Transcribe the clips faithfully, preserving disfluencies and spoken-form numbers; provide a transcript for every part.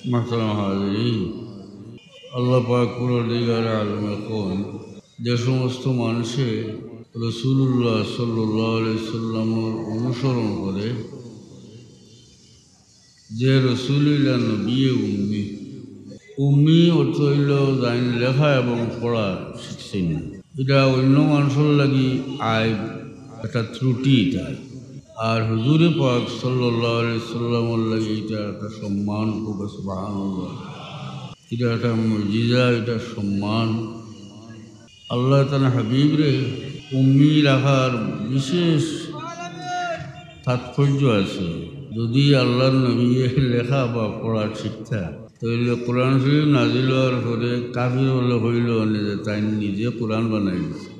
মোহতারাম হাজিরিন, আল্লাহ পাক পরওয়ারদিগারে আলমে কওন, যে সমস্ত মানষে রাসূলুল্লাহ সাল্লাল্লাহু আলাইহি সাল্লামর অনুসরণ করে, যে রসুল অইলা নবিয়ে উম্মি। উম্মি অর্থ অইলো যাইন লেখা এবং পড়া শিখছইন না। ইটা অইন্য মানষর লাগি আইব, একটা ত্রুটি ইটা। আর হুজুরে পাক সাল্লাল্লাহু আলাইহি সাল্লামর লাগি ইটা একটা সম্মান, কউক্কা সুবহানাল্লাহ। ইটা একটা মুজিজা, ইটা সম্মান। আল্লায় তান হাবিবরে উম্মি রাখার বিশেষ তাৎপর্য আছে। যদি আল্লার নবিয়ে লেখা বা পড়া শিখতা, তাইলে কোরআন শরীফ নাজিল অওয়ার পরে কাফির অকলে কইলো অনে যে তাইন নিজে কোরআন বানাই দিছে।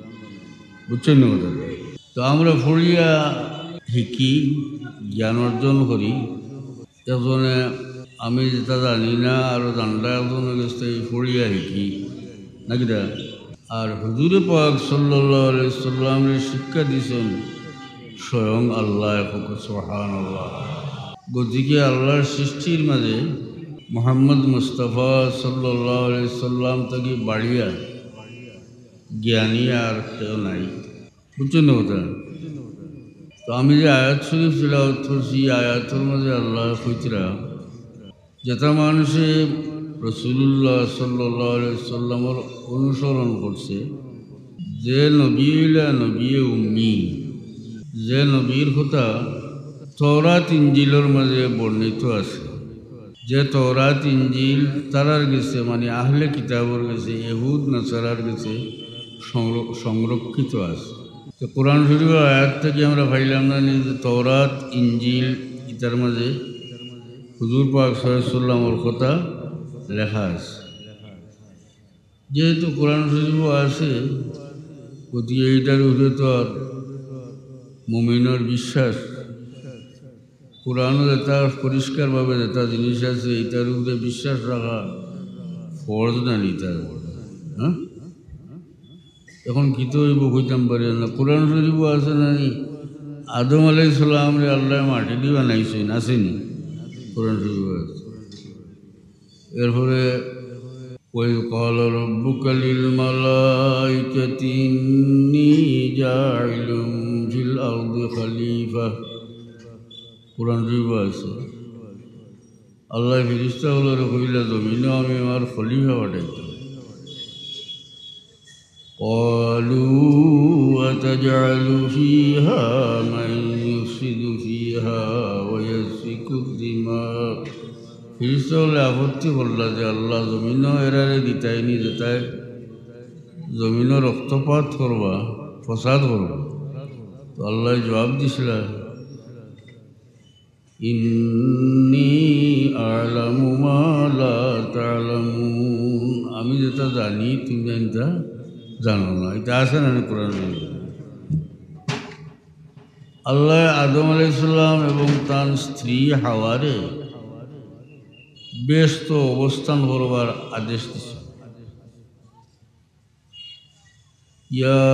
বুঝছইন নি কথাটা? তো আমরা পড়িয়া শিখি, জ্ঞান অর্জন করি। একজনে আমি যেটা জানি না, আরো জানলা একজনর গেছ থাকি পড়িয়া শিখি, না কিতা? আর হুজুরে পাক সাল্লাল্লাহু আলাইহি সাল্লামরে শিক্ষা দিছইন স্বয়ং আল্লায়, কউক্কা সুবহানাল্লাহ। গতিকে আল্লার সৃষ্টির মাঝে মুহাম্মদ মুস্তাফা সাল্লাল্লাহু আলাইহি সাল্লাম থাকি বাড়িয়া জ্ঞানী আর কেউ নাই। বুঝছইন নি কথা? তো আমি যে আয়াত শরীফ তিলাওয়াত করছি, ই আয়াতর মাঝে আল্লায় কইতরা, যেটা মানষে রাসূলুল্লাহ সাল্লাল্লাহু আলাইহি সাল্লামর অনুসরণ করছে, যে নবী অইলা নবিয়ে উম্মি, যে নবীর কথা তওরাত ইঞ্জিলর মাঝে বর্ণিত আছে, যে তওরাত ইঞ্জিল তারার গেছে, মানে আহলে কিতাবর গেছে, ইহুদ নাসারার গেছে সংর-, সংরক্ষিত আছে। তো কোরআন শরীফর আয়াত থাকি আমরা পাইলাম না নি যে তওরাত, ইঞ্জিল ইতার মাঝে হুজুর পাক সাল্লাল্লাহু আলাইহি সাল্লামর কথা লেখা আছে? যেহেতু কোরআন শরীফও আছে, গতিকে ইটার উপরে তো আর মুমিনর বিশ্বাস। কোরআনো যেটা পরিষ্কারভাবে যেটা জিনিস আছে, ইটার উপরে বিশ্বাস রাখা ফরজ না নি তার উপরে, হ্যাঁ? এখন কিতা অইবো কইতাম পারি না। কোরআন শরীফও আছে না নি? আদম আলাইহিস সালামরে আল্লায় মাটি দি বানাইছইন, আছে নি? কোরআন শরীফও আছে। এরপরে, وإذ قال ربك للملائكة إني جاعل في الأرض خليفة। কোরআন শরীফও আছে। আল্লায় ফিরিস্তা অকলরে কইলা, জমিনো আমি আমার খলিফা পাঠাইতাম। قالوا أتجعل فيها من يفسد فيها ويسفك الدماء। ফিরিস্তা অকলে আপত্তি করলা যে, আল্লাহ, জমিনো এরারে দিতায় নি, যেতায় জমিনো রক্তপাত করবা, ফসাদ করবা। তো আল্লায় জবাব দিছলা, إني أعلم ما لا تعلمون। আমি যেটা জানি, তুমি ইটা জানো না। ইটা আছে না নি কোরআনো? আল্লায় আদম আলাইহিস সালাম এবং তান স্ত্রী হাওয়ারে বেহেস্তো অবস্থান করবার আদেশ দিছইন। يا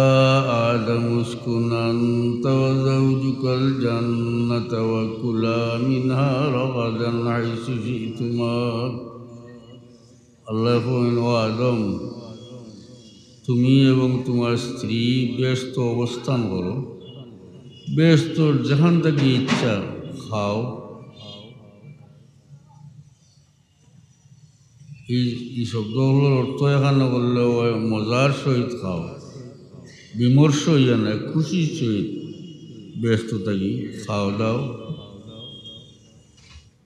آدم اسكن أنت وزوجك الجنة وكلا منها رغدا حيث شئتما। আল্লায় কইন, ও আদম, তুমি এবং তুমার স্ত্রী বেহেস্তো অবস্থান করো, বেহেস্তর যেখান থাকি ইচ্ছা খাও। ই, ই শব্দ অকলর অর্থ এখানো করলে অয় মজার সহিত খাও, বিমর্ষ অইয়া নায়, খুশির সহিত বেহেস্তো থাকি খাও দাও।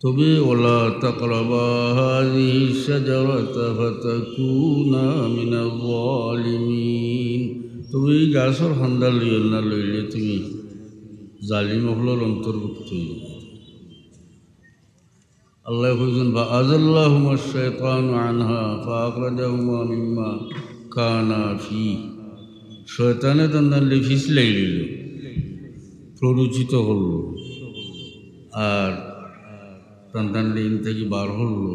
তবে ولا تقربا هذه الشجرة فتكونا من الظالمين। তবে ই গাছর কান্দা লইও না, লইলে তুমি জালিম অকলর অন্তর্ভুক্ত অইযিবায়। আল্লায় কইছইন, فأزلهما الشيطان عنها فأخرجهما مما كانا فيه। শয়তানে তান্তানরে ফিছলাই লইলো, প্ররোচিত করলো, আর তান্তানরে ইন থাকি বার করলো।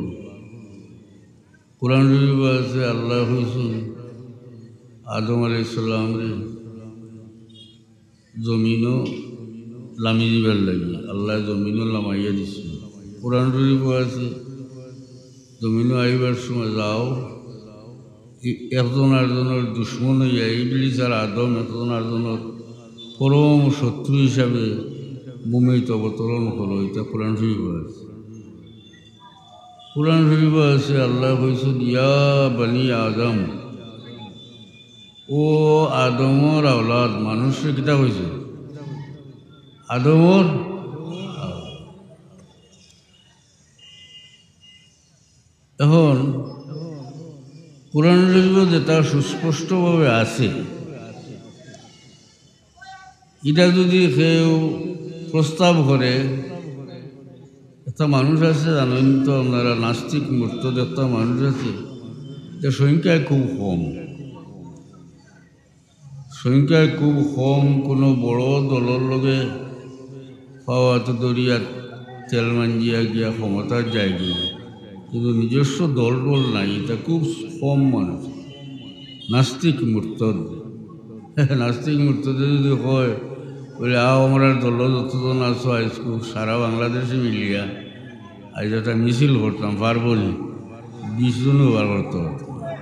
কোরআন শরীফো আছে, আল্লায় কইছইন আদম আলাইহিস সালামরে জমিনো লামি দিবার লাগি, আল্লায় জমিনো লামাইয়া দিছইন। কোরআন শরীফো আছে, জমিনো আইবার সময় যাও, ই-, একজন আরজনর দুশমন অইয়া, ইবলিস আর আদম একজন আরজনর পরম শত্রু হিসাবে ভূমিত অবতরণ করো। ইটা কোরআন শরীফো আছে। কোরআন শরীফো আছে, আল্লায় কইছইন, "ইয়া বানি আদম", ও আদমর আওলাদ, মানুষরে কিতা কইছে? আদমর আওলাদ। এখন কোরআন শরীফো যেটা সুস্পষ্টভাবে আছে, ইটা যদি কেউ প্রস্তাব করে, একটা মানুষ আছে, জানইন তো আপনারা, নাস্তিক মুরতাদ একটা মানুষ আছে, ইটা সংখ্যায় খুব কম। সংখ্যায় খুব কম, কোনো বড় দলর লগে পাওয়াত দরিয়া তেল মাঞ্জিয়া গিয়া ক্ষমতাত যায়গি, কিন্তু নিজস্ব দল টল নাই, ইটা খুব কম মানুষ। নাস্তিক মুরতাদ, নাস্তিক মুরতাদে যদি কয়, বলে, "আও, আমরার দলো যতজন আছো, আইজকু সারা বাংলাদেশে মিলিয়া আইজ একটা মিছিল করতাম, পারবো নি?" বিশ জনও বার করতে পারতো না।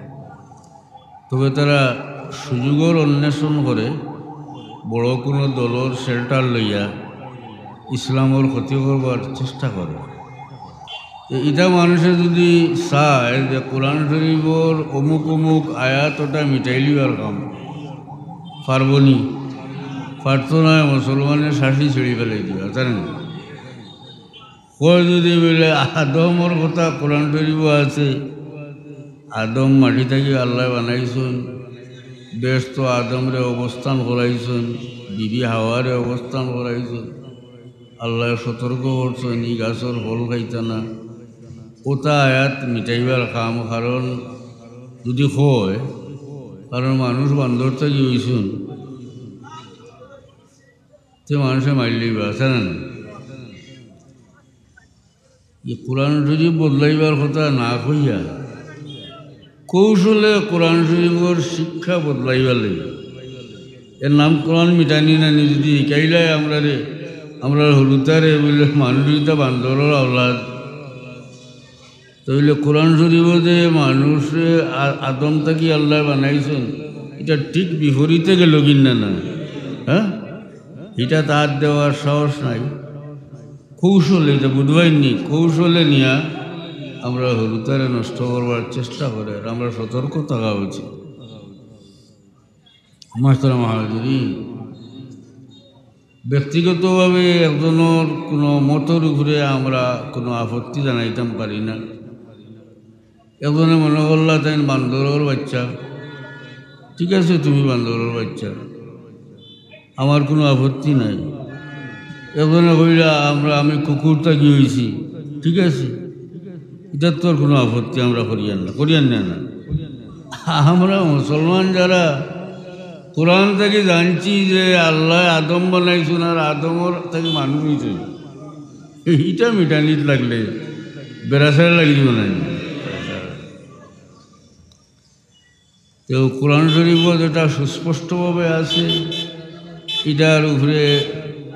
তবে তারা সুযোগর অন্বেষণ করে, বড় কোনো দলর shelter লইয়া ইসলামর ক্ষতি করবার চেষ্টা করে। তো ইটা মানুষে যদি চায় যে কোরআন শরীফর অমুক অমুক আয়াত ওটা মিটাইলিবার কাম, পারবো নি? পারতো নায়, মুসলমানে শাসি ছিঁড়ি ফেলাই দিবা, জানেন? কয় যদি বলে, আদমর কথা কোরআন শরীফো আছে, আদম মাটি থাকি আল্লায় বানাইছইন, বেহেস্তো আদমরে অবস্থান করাইছইন, বিবি হাওয়ারে অবস্থান করাইছইন, আল্লায় সতর্ক করছইন, ই গাছর ফল খাইতা না। ওটা আয়াত মিটাইবার কাম, কারণ যদি কয়, কারণ মানুষ বান্দর থাকি অইছইন, তে মানুষে মারিলিবা, আছে না নি? ই কোরআন শরীফ বদলাইবার কথা না কইয়া কৌশলে কোরআন শরীফর শিক্ষা বদলাইবার লাগি। এর নাম কোরআন মিটানি নানি যদি হিকাইলায় আমরারে, আমরার হুরুতারে বলে মানুষ ইটা বান্দরর আওলাদ, তাইলে কোরআন শরীফো যে মানুষরে আ-, আদম থাকি আল্লায় বানাইছইন, ইটা ঠিক বিপরীতে গেল কিনা না? হ্যাঁ, ইটা তার দেওয়ার সাহস নাই। কৌশলে, ইটা বুঝবাইনি, কৌশলে নিয়া আমরার হুরুতারে নষ্ট করবার চেষ্টা করে, আর আমরা সতর্ক থাকা উচিত। মাহতারাম হাজিরিন, ব্যক্তিগতভাবে একজনর কোনো মতর উপরে আমরা কোনো আপত্তি জানাইতাম পারি না। একজনে মনে করলা তাইন বান্দরর বাচ্চা, ঠিক আছে, তুমি বান্দরর বাচ্চা, আমার কোনো আপত্তি নাই। একজনে কইলা, আমরা, আমি কুকুর থাকি অইছি, ঠিক আছে, ইটার তো আর কোনো আপত্তি আমরা করিয়ার না, করিয়ার না, না। আমরা মুসলমান যারা কোরআন থাকি জানছি যে আল্লায় আদম বানাইছইন আর আদমর থাকি মানুষ অইছইন, ইটা মিটানিত লাগলে বেড়াছেড়া লাগি দিব না নি? তো কোরআন শরীফো যেটা সুস্পষ্টভাবে আছে, ইটার উপরে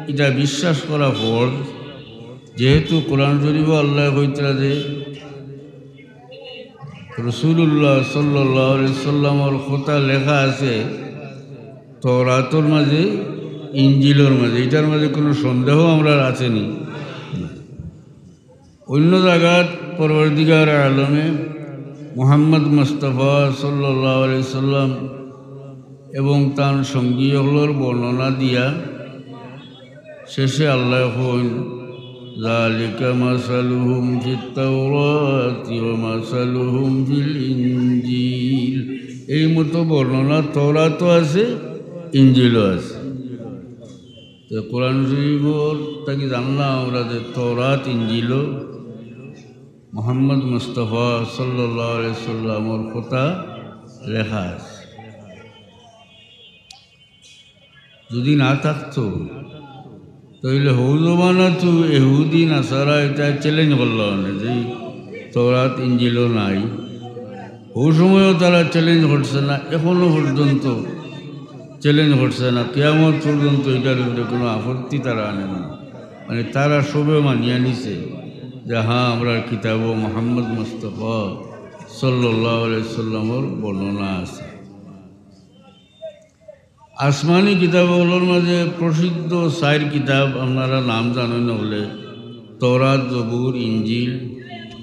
ইটা বিশ্বাস করা ফরজ। যেহেতু কোরআন শরীফো আল্লায় কইতরা যে রাসূলুল্লাহ সাল্লাল্লাহু আলাইহি সাল্লামর কথা লেখা আছে তওরাতর মাঝে, ইঞ্জিলর মাঝে, ইটার মাঝে কোনো সন্দেহ আমরার আছে নি? অন্য জাগাত পরওয়ারদিগার আলমে মুহাম্মদ মুস্তাফা সাল্লাল্লাহু আলাইহি সাল্লাম এবং তান সঙ্গী অকলর বর্ণনা দিয়া শেষে আল্লায় কইন, "যালিকা মাসালুহুম ফিত তাওরাতি ওয়া মাসালুহুম ফিল ইনজিল।" এই মতো বর্ণনা তওরাতও আছে, ইঞ্জিলও আছে। তো কোরআন শরীফর থাকি জানলাম আমরা যে তওরাত, ইঞ্জিলও মুহাম্মদ মুস্তাফা সাল্লাল্লাহু আলাইহি সাল্লামর কথা লেখা আছে। যদি না থাকতো, তাইলে হউ জমানাত তো এহুদি নাসারা ইটা challenge করলা অনে যে তওরাত ইঞ্জিলও নাই। হউ সময়ও তারা challenge করছে না, এখনো পর্যন্ত challenge করছে না, কিয়ামত পর্যন্ত ইটার উপরে কোনো আপত্তি তারা আনে না। মানে, তারা সবে মানিয়া নিছে। যাহা আমরার কিতাবো মুহাম্মদ মুস্তাফা সাল্লাল্লাহু আলাইহি সাল্লামর বর্ণনা আছে। আসমানি কিতাব অকলর মাঝে প্রসিদ্ধ চাইর কিতাব আপনারা নাম জানইন অকলে, তওরাত, জবুর, ইঞ্জিল,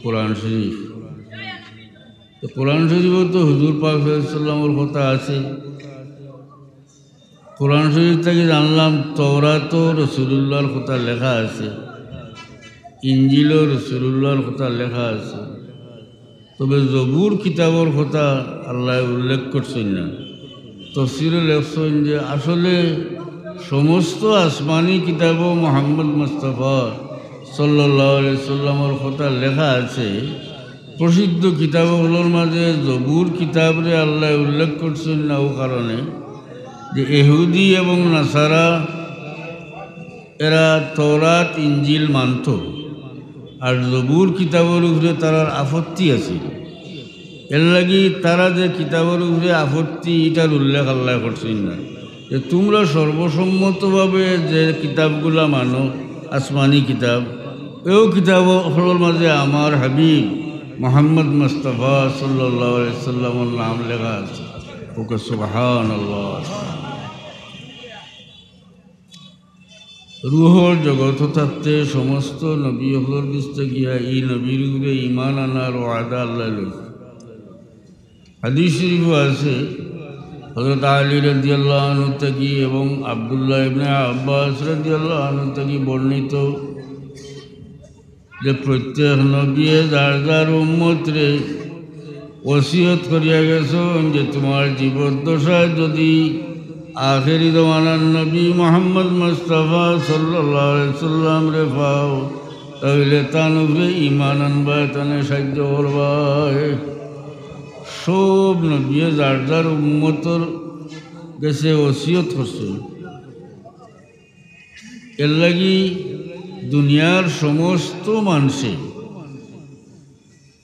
কোরআন শরীফ। তো কোরআন শরীফো তো হুজুর পাক সাল্লাল্লাহু আলাইহি সাল্লামর কথা আছে। কোরআন শরীফ থাকি জানলাম তওরাতো রসুলুল্লাহর কথা লেখা আছে, ইঞ্জিলও রসুলুল্লাহর কথা লেখা আছে। তবে জবুর কিতাবর কথা আল্লায় উল্লেখ করছইন না। তফসিরো লেখছইন যে আসলে সমস্ত আসমানি কিতাবো মুহাম্মদ মুস্তাফা সাল্লাল্লাহু আলাইহি সাল্লামর কথা লেখা আছে। প্রসিদ্ধ কিতাব অকলর মাঝে জবুর কিতাবরে আল্লায় উল্লেখ করছইন না, অউ কারণে যে এহুদি এবং নাসারা এরা তওরাত ইঞ্জিল মানতো, আর জবুর কিতাবর উপরে তারার আপত্তি আছিল। এরলাগি তারা যে কিতাবর উপরে আপত্তি, ইটার উল্লেখ আল্লায় করছইন না। যে তুমরা সর্বসম্মতভাবে যে কিতাবগুলা মানো, আসমানি কিতাব, অউ কিতাব অকলর মাঝে আমার হাবিব মুহাম্মদ মুস্তাফা সাল্লাল্লাহু আলাইহি সাল্লামর নাম লেখা আছে। কউক্কা সুবহানাল্লাহ। রুহর জগতো থাকতে সমস্ত নবী অকলর গেছ থাকি ই নবীর উপরে ঈমান আনার ওয়াদা আল্লায় লইছইন। হাদিস শরীফো আছে, হযরত আলী রাদিয়াল্লাহু আনহু থাকি এবং আব্দুল্লাহ ইবনে আব্বাস রাদিয়াল্লাহু আনহু থাকি বর্ণিত যে প্রত্যেক নবীয়ে যার যার উম্মতরে ওসিয়ত করিয়া গেছইন যে তুমার জীবদ্দশায় যদি আখেরি জমানার নবী মুহাম্মদ মুস্তাফা সাল্লাল্লাহু আলাইহি সাল্লামরে পাও, তাইলে তান উপরে ঈমান আনবায়, তানে সাইয্য করবায়। সব নবীয়ে যার যার উম্মতর গেছে ওসিয়ত করছইন। এরলাগি দুনিয়ার সমস্ত মানষে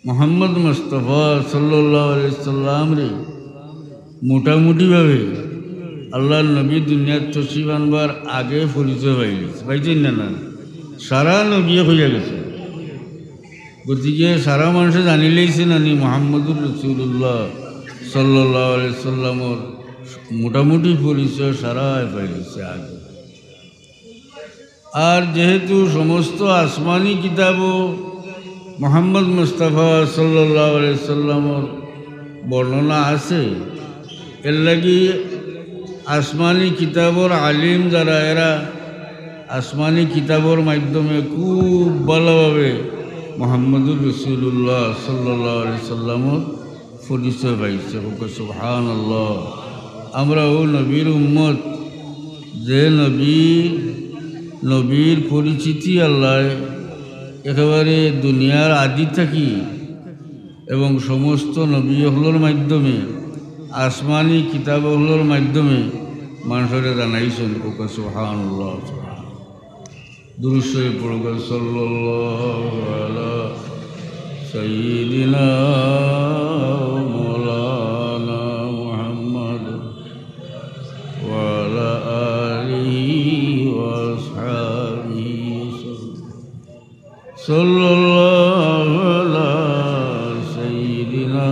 মুহাম্মদ মুস্তাফা সাল্লাল্লাহু আলাইহি সাল্লামরে মোটামুটিভাবে আল্লাহর নবী দুনিয়াত তশরিফ আনবার আগে পরিচয় পাইলিছে, পাইছইন না? না, সারা নবীয়ে কইয়া গেছইন। গতিকে সারা মানষে জানিলাইছে না নি মুহাম্মদুর রাসূলুল্লাহ সাল্লাল্লাহু আলাইহি সাল্লামর মোটামুটি পরিচয় সারায় পাইলিছে আগে। আর যেহেতু সমস্ত আসমানি কিতাবো মুহাম্মদ মুস্তাফা সাল্লাল্লাহু আলাইহি সাল্লামর বর্ণনা আছে, এরলাগি আসমানি কিতাবর আলিম যারা, এরা আসমানি কিতাবর মাধ্যমে খুব ভালোভাবে মুহাম্মদুর রাসূলুল্লাহ সাল্লাল্লাহু আলাইহি সাল্লামর পরিচয় পাইছে। কউক্কা সুবহানাল্লাহ। আমরা অউ নবীর উম্মত, যে নবীর, নবীর পরিচিতি আল্লায় একেবারে দুনিয়ার আদি থাকি এবং সমস্ত নবী অকলর মাধ্যমে, আসমানি কিতাব অকলর মাধ্যমে মানষরে জানাইছইন। কউক্কা সুবহানাল্লাহ। দুরূদ শরীফ পড়ুক্কা। সাল্লাল্লাহু আলা সাইয়্যিদিনা ওয়া মাওলানা মুহাম্মদ ওয়া আলা আলিহি ওয়া আসহাবিহি ওয়া সাল্লাম। সাল্লাল্লাহু আলা সাইয়্যিদিনা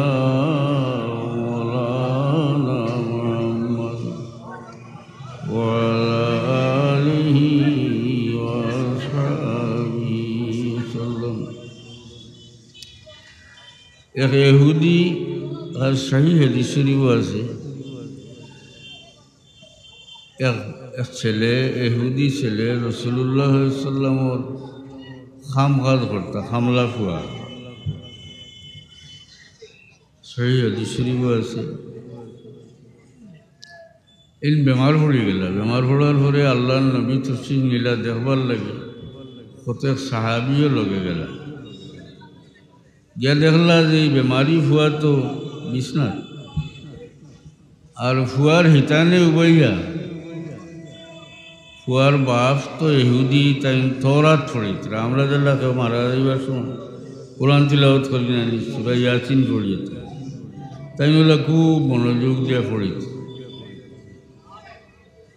ওয়া মাওলানা মুহাম্মদ ওয়া আলা আলিহি ওয়া আসহাবিহি ওয়া সাল্লাম। এক ইহুদি, আর সহিহ হাদিস শরীফো আছে, এক, এক ছেলে, ইহুদি ছেলে রাসূলুল্লাহ সাল্লাল্লাহু আলাইহি ওয়াসাল্লামর কাম কাজ করতা, কামলা ফুয়া। সহিহ হাদিস শরীফো আছে। এইন বেমার পড়ি গেলা। বেমার পড়ার পরে আল্লাহর নবী তশরিফ নিলা দেখবার লাগি। কতক সাহাবিও লগে গেলা। গিয়া দেখলা যে ই বেমারি ফুয়া তো বিছনাত। আর ফুয়ার হিতানে উবাইয়া, ফুয়ার বাপ তো ইহুদি, তাইন তওরাত পড়িতরা। আমরা যেলা কেউ মারা যাইবার সময় কোরআন তিলাওয়াত করি না নি, সূরা ইয়াসিন পড়িতরা। তাইন অলা খুব মনোযোগ দিয়া পড়িতরা।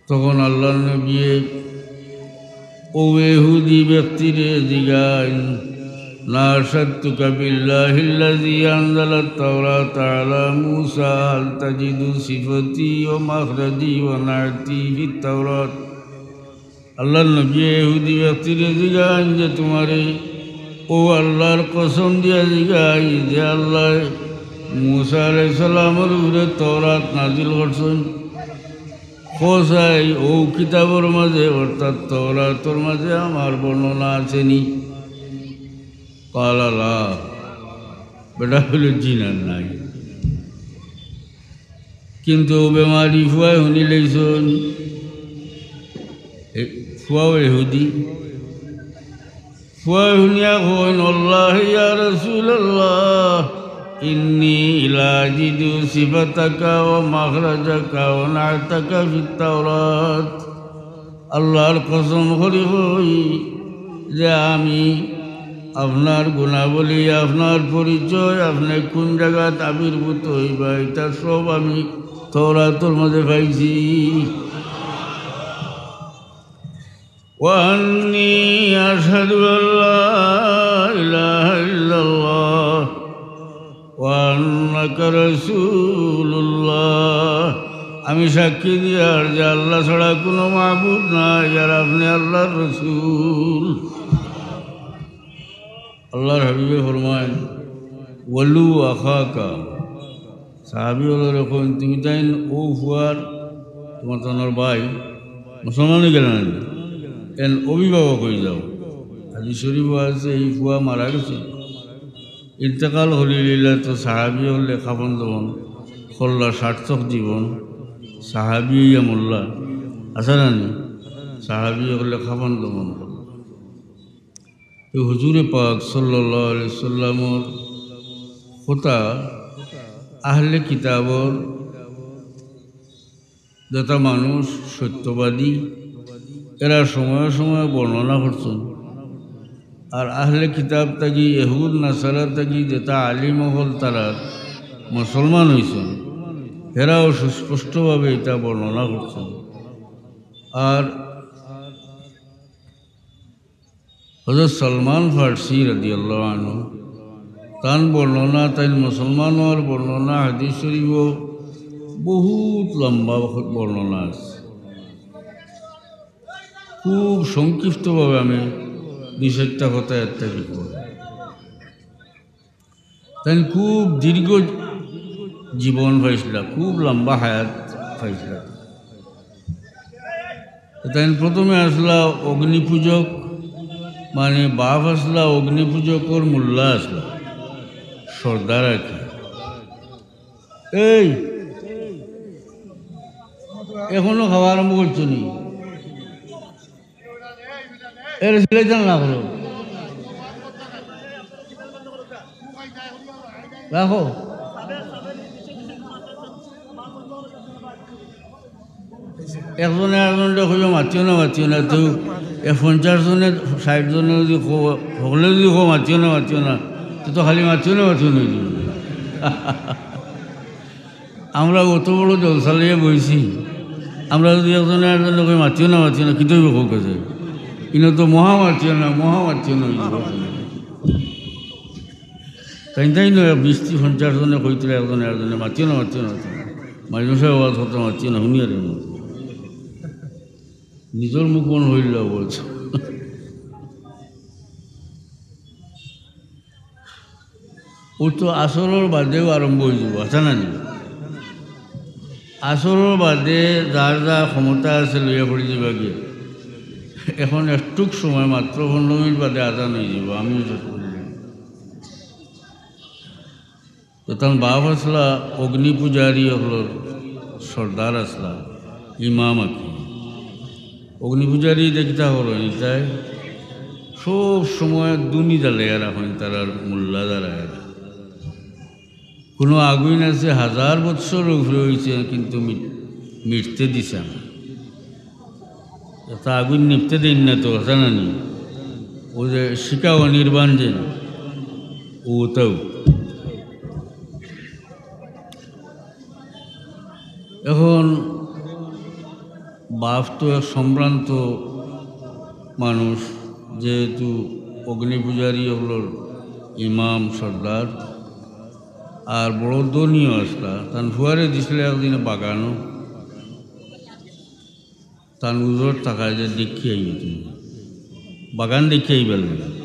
তখন আল্লাহর নবীয়ে অউ ইহুদি ব্যক্তিরে জিগাইন, ناشدتك بالله الذي أنزل التوراة على موسى، هل تجد صفتي ومخرجي ونعتي في التوراة؟ আল্লাহর নবী ইহুদি ব্যক্তিরে জিগাইন যে, "তুমারে অউ আল্লাহর কসম দিয়া জিগাই যে আল্লায় মুসা আলাইহিস সালামর উপরে তওরাত নাজিল করছইন, কও চাই অউ কিতাবর মাঝে অর্থাৎ তওরাতর মাঝে আমার বর্ণনা আছে নি?" قال لا। বেটা কইলো, "জি না, নাই।" কিন্তু বেমারি ফুয়ায় হুনিলাইছইন, এ, ফুয়াও ইহুদি। ফুয়ায় হুনিয়া কইন, "والله يا رسول الله إني لأجد صفتك ومخرجك ونعتك في التوراة।" আল্লাহর কসম করি কই যে আমি আপনার গুণাবলী, আপনার পরিচয়, আপনে কুন জাগাত আবির্ভূত অইবা, ইতা সব আমি তওরাতর মাঝে পাইছি। وأني أشهد أن لا إله إلا الله وأنك رسول الله। আমি সাক্ষী দিয়ার যে আল্লাহ ছাড়া কুনু মাবুদ নাই, আর আপনে আল্লাহর রসুল। আল্লাহর হাবিবে ফরমাইন, "ولو أخاك।" সাহাবী অকলরে কইন, "তুমি তাইন অউ ফুয়ার, তুমার তানর ভাই, মুসলমান অইগেলা না নি? এন অভিভাবক অইযাও।" হাদিস শরীফো আছে, এই ফুয়া মারা গেছে, ইন্তেকাল করিলিলা, তো সাহাবী অকলে কাফন দফন করলা, সার্থক জীবন, সাহাবী অইয়া মরলা, আছে না নি? সাহাবী অকলে কাফন দফন করলা। তো হুজুরে পাক সাল্লাল্লাহু আলাইহি সাল্লামর কথা আহলে কিতাবর যেটা মানুষ সত্যবাদী, এরা সময়ে সময়ে বর্ণনা করছইন। আর আহলে কিতাব থাকি, ইহুদ নাসারা থাকি যেটা আলিম অকল তারা মুসলমান অইছইন, এরাও সুস্পষ্টভাবে এটা বর্ণনা করছইন। আর হযরত সালমান ফার্সি রাদিয়াল্লাহু আনহু, তান বর্ণনা, তাইন মুসলমান অওয়ার বর্ণনা হাদিস শরীফো বহুত লম্বা বর্ণনা আছে। খুব সংক্ষিপ্তভাবে আমি দুই চাইরটা কথা এর থাকি কই। তাইন খুব দীর্ঘ জীবন পাইছলা, খুব লম্বা হায়াত পাইছলা। তাইন প্রথমে আছলা অগ্নিপূজক, মানে বাপ আছলা অগ্নিপূজকর মোল্লা আছলা, সর্দার আর কি। এই, এখনো খাওয়া আরম্ভ করছো নি? এর সিলেকশন না করো, রাখো। একজনে আরকজনরে কইও, "মাতিও না, মাতিও না।" তো এ পঞ্চাশ জনে, ষাইট জনে যদি কও, হকলে যদি কও, "মাতিও না, মাতিও না", তো, তো খালি মাতিও না, মাতিও না অইযিবো। আমরা অত বড় জলসা লইয়া বইছি, আমরা যদি একজনে আরকজনরে কই, "মাতিও না, মাতিও না", কিতা অইবো কউক্কা চাই? ইনো তো মহা মাতিও না, মহা মাতিও না অইযিবো। তাইন তাইন নয়, বিশ তি পঞ্চাশ জনে কইতরা একজনে আরকজনরে, "মাতিও না, মাতিও না, মাতিও না। মাস্টার সাবে ওয়াজ করতা, মাতিও না, হুনিয়ার না।" নিজর মুখ বন্ধ অইলো বলছে। অউ তো আসরর বাদেউ আরম্ভ অইযিবো, আছে না নি? আসরর বাদে যার যা ক্ষমতা আছে লইয়া পড়িযিবাগি। এখন একটুক সময়, মাত্র পনেরো মিনিট বাদে আজান অইযিবো, আমিও শেষ করি। তো তান বাপ আছলা অগ্নিপূজারী অকলর সর্দার আছলা, ইমাম আর কি। অগ্নিপূজারী দেখতা অকল অইন, তাই সব সময় ধুনি জ্বালাইয়া রাখইন তারার মোল্লা যারা এরা। কুনু আগুইন আছে হাজার বৎসর উপরে অইছে, কিন্তু মি-, মিটতে দিছে না। একটা আগুইন নিভতে দেইন না তো, আছে না নি? অউ যে শিখা অনির্বাণ যে, অউ তাউ। এখন বাপ তো এক সম্ভ্রান্ত মানুষ, যেহেতু অগ্নিপূজারী অকলর ইমাম সর্দার, আর বড় ধনীও আছলা। তান ফুয়ারে দিছলা একদিন বাগানো, তান উজরত থাকায় যে দেখি আইও তুমি, বাগান দেখি আইবার লাগি।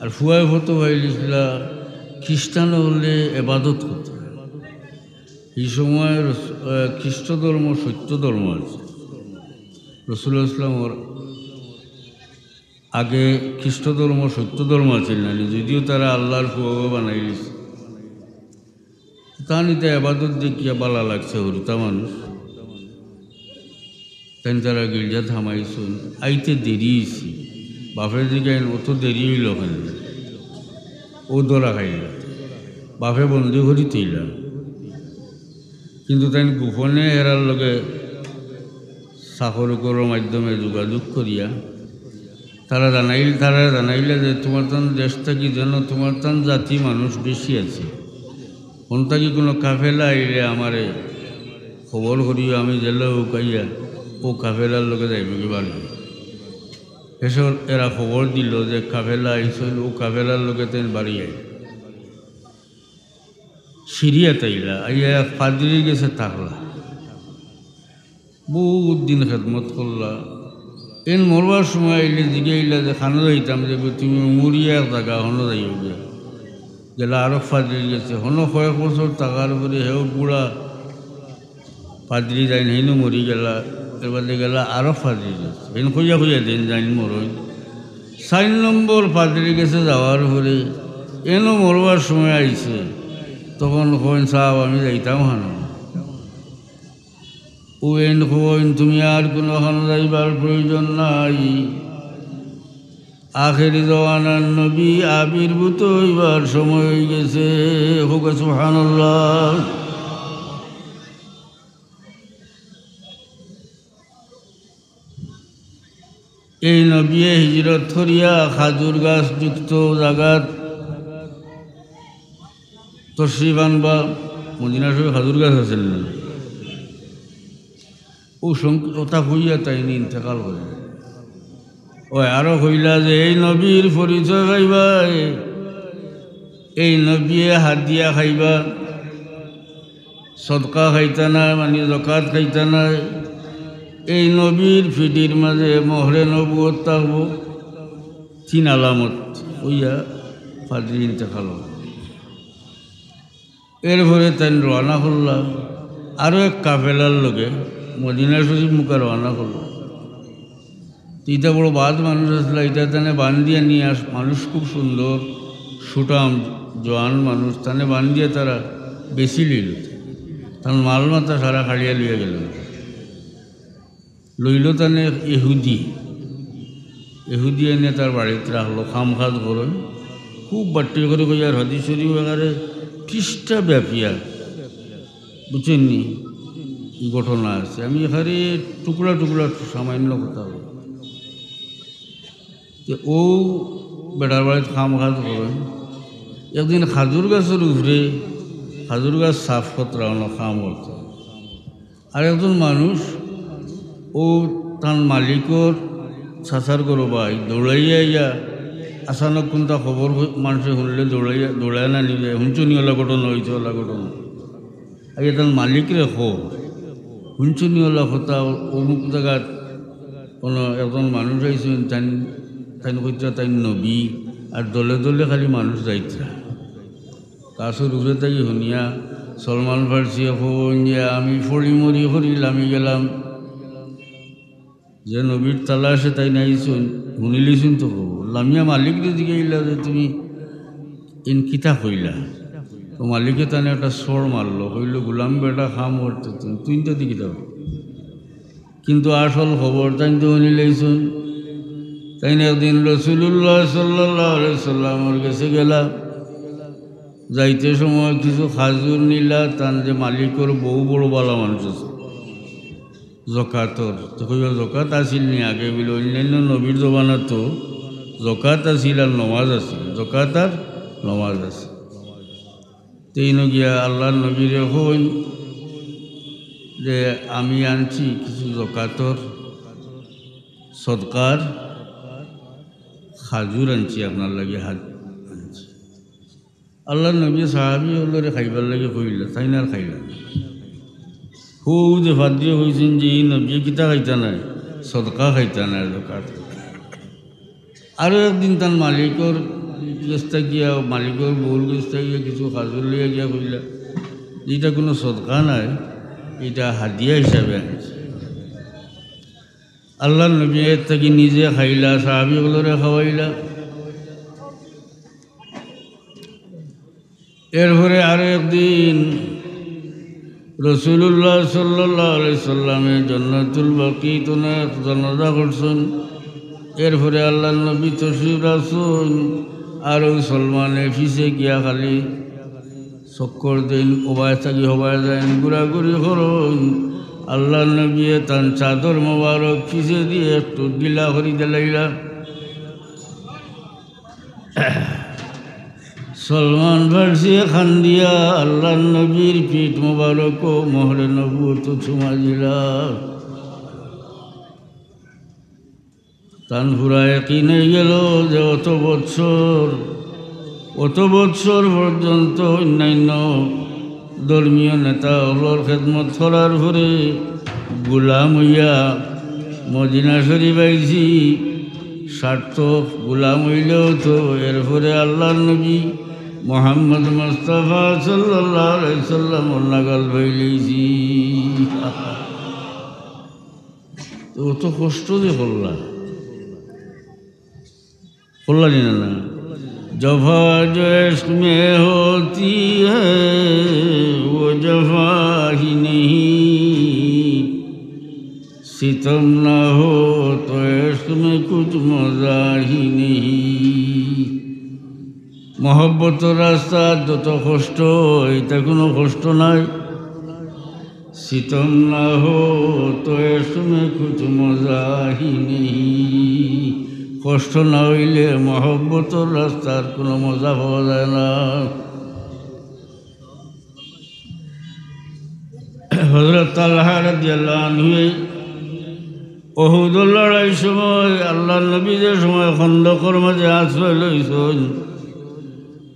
আর ফুয়ায় ফতোয়া পাইলিছলা খ্রিস্টান অকলে এবাদত করতা। এই সময় রস-, আহ, খ্রিস্ট ধর্ম সত্য ধর্ম আছিল। রসুল ইসলামর আগে খ্রিস্ট ধর্ম সত্য ধর্ম আছিল না, যদিও তারা আল্লাহর ফুয়াও বানাইলিছে। তান ইতা এবাদত দেখিয়া বালা লাগছে, হুরুতা মানুষ। তাইন তারা গির্জাত হামাইছইন, আইতে দেরি অইছে। বাপে জিগাইন, "অত দেরি অইলো কেনে?" অউ ধরা খাইলা। বাপে বন্দি করি থইলা। কিন্তু তাইন গোপনে এরার লগে চাকর-উকরর মাধ্যমে যোগাযোগ করিয়া তারা জানাইল, তারা জানাইলা যে, "তুমার তান দেশ থাকি যেন তুমার তান জাতি মানুষ বেশি আছে। হন থাকি কুনু কাফেলা আইলে আমারে খবর করিও, আমি যেলা উকাইয়া অউ কাফেলার লগে যাইমুগি বাড়ি।" এসব এরা খবর দিল যে কাফেলা আইছইন, অউ কাফেলার লগে তাইন বাড়ি আইলা। সিরিয়াত আইলা, আইয়া এক পাদ্রির গেছে থাকলা। বউত দিন খেদমত করলা। এইন মরবার সময় আইলে জিগাইলা যে, "কানো যাইতাম?" যে, "তুমি মরিয়া এক জাগা, হনো যাইওগি।" গেলা আরক পাদ্রির গেছে, হনো কয়েক বছর থাকার পরে হেও বুড়া পাদ্রি যাইন, হেইনও মরি গেলা। এরবাদে গেলা আরক পাদ্রির গেছে, হেইন কইয়া কইয়া দিন যাইন মরইন। চাইর নম্বর পাদ্রির গেছে যাওয়ার পরে এইনও মরবার সময় আইছে, তখন কইন, "সাব, আমি যাইতাম কানো?" অউ এইন কইন, "তুমি আর কুনু কানো যাইবার প্রয়োজন নাই। আখেরি জমানার নবী আবির্ভূত অইবার সময় অইগেছে।" কউক্কা সুবহানাল্লাহ। এই নবিয়ে হিজরত করিয়া খাজুর গাছ যুক্ত জাগাত তশরিফ আনবা। মদিনা শরিফো খাজুর গাছ আছিল না? অউ সং-, কথা কইয়া তাইন ইন্তেকাল করিলা। অয় আরো কইলা যে এই নবীর পরিচয় পাইবায়, এই নবিয়ে হাদিয়া খাইবা, সদকা খাইতা নায়, মানি জকাত খাইতা নায়। এই নবীর পিঠির মাঝে মোহরে নবুয়ত থাকবো। তিন আলামত অইয়া পাদ্রি ইন্তেকাল অইলা। এরপরে তাইন রওয়ানা করলা আরো এক কাফেলার লগে, মদিনা শরিফ মুখা রওয়ানা করলা। ইতা বড় বাদ মানুষ আছলা, ইতা তানে বান্ধিয়া নিয়া আস-, মানুষ খুব সুন্দর, সুঠাম, জোয়ান মানুষ, তানে বান্ধিয়া তারা বেচি লইল। তান মাল মাতা সারা কাড়িয়া লইয়া গেল। লইল তানে এক ইহুদি। ইহুদি আনিয়া তার বাড়িত রাখলো, কাম কাজ করইন। খুব বাট্টি করি কইয়ার হাদিস শরিফ একেবারে পৃষ্ঠা ব্যাপিয়া, বুঝছইন নি? ই ঘটনা আছে। আমি একেবারে টুকরা টুকরা সামান্য কথা কই। তে অউ বেটার বাড়িত কাম কাজ করইন। একদিন খাজুর গাছর উপরে, খাজুর গাছ সাফ করতরা অনো কাম করতরা। আর একজন মানুষ অউ তান মালিকর চাচার ঘরো বায়, দৌড়াইয়া আইয়া আচানক কুনটা খবর হই-, মানষে হুনলে দৌড়াইয়া, দৌড়াইয়া না নিবে, হুনছো নি অলা ঘটনা অইছে, অলা ঘটনা। আইয়া তান মালিকরে কয়, হুনছো নি অলা কথা, অমুক জাগাত কুনু একজন মানুষ আইছইন, তাইন, তাইন কইতরা তাইন নবী, আর দলে দলে খালি মানুষ যাইতরা। গাছর উপরে থাকি হুনিয়া সলমান ফার্সিয়ে কইন যে, "আমি পড়ি মরি করি লামি গেলাম, যে নবীর তালাশে তাইন আইছইন, হুনিলিছইন তো খবর।" লামিয়া মালিকরে জিগাইলা যে, "তুমি ইন কিতা কইলা?" তো মালিকে তানে একটা চড় মারলো, কইলো, "গুলাম বেটা, কাম করতে তুমি, তুই তো দেখি দাও।" কিন্তু আসল খবর তাইন তো হুনিলাইছইন। তাইন একদিন রাসুলুল্লাহ সাল্লাল্লাহু আলাইহি সাল্লামর গেছে গেলা, যাইতে সময় কিছু খাজুর নিলা, তান যে মালিকর বউ বড় বালা মানুষ আছে, জকাতর। তো কইবা, "জকাত আছিল নি আগে?" বলে, "অন্যান্য নবীর জমানাত তো জকাত আছিল আর নমাজ আছিল, জকাত আর নমাজ আছিল।" তেইন গিয়া আল্লাহর নবীরে কইন যে, "আমি আনছি কিছু জকাতর, সদকার খাজুর আনছি আপনার লাগি, হাত আনছি।" আল্লাহর নবীয়ে সাহাবী অকলরে খাইবার লাগি কইলা, তাইন আর খাইলা না। হউ যে ফাদ্রিয়ে কইছইন যে ই নবীয়ে কিতা খাইতা নায়, সদকা খাইতা নায়, জাকাত খাইতা নায়। আরো একদিন তান মালিকর গেছ থাকিয়া, মালিকর বউর গেছ থাকিয়া কিছু খাজুর লইয়া গিয়া কইলা, "ইটা কুনু সদকা নায়, ইটা হাদিয়া হিসাবে আনছি।" আল্লাহর নবী এর থাকি নিজে খাইলা, সাহাবী অকলরে খাওয়াইলা। এরপরে আরো একদিন রাসূলুল্লাহ সাল্লাল্লাহু আলাইহি সাল্লামে জান্নাতুল বাকিত এক জানাজা করছইন। এরপরে আল্লাহর নবী তশরিফ রাখছইন, আর অউ সলমানে পিছে গিয়া খালি চক্কর দেইন, ওবায় থাকি হবায় যাইন, ঘুরাঘুরি করইন। আল্লাহর নবীয়ে তান চাদর মোবারক পিছেদি একটু ঢিলা করি দিলাইলা। সলমান ফার্সিয়ে কান্দিয়া আল্লাহর নবীর পিঠ মোবারকো মোহরে নবুয়ত চুমা দিলা। তান পুরা ইয়াকিন অইগেলো যে অত বৎসর, অত বৎসর পর্যন্ত অইন্যাইন্য ধর্মীয় নেতা অকলর খেদমত করার পরে গুলাম অইয়া মদিনা শরিফ আইছি, সার্থক গুলাম অইলেও তো এরপরে আল্লাহর নবী মুহাম্মদ মুস্তাফা সাল্লাল্লাহু আলাইহি সাল্লামর নাগাল পাইলাইছি। তো অত কষ্ট যে করলা, করলা নি না, না? جفا جو عشق میں ہوتی ہے، وہ جفا ہی نہیں، ستم نہ ہو تو عشق میں کچھ مزہ ہی نہیں۔ মহব্বতর রাস্তাত যত কষ্ট, ইটা কুনু কষ্ট নায়। ستم نہ ہو تو عشق میں کچھ مزہ ہی نہیں۔ কষ্ট না অইলে মহব্বতর রাস্তার কুনু মজা পাওয়া যায় না। হযরত তালহা রাদিয়াল্লাহু আনহু উহুদর লড়াইর সময় আল্লাহর নবী যে সময় খন্দকর মাঝে আশ্রয় লইছইন,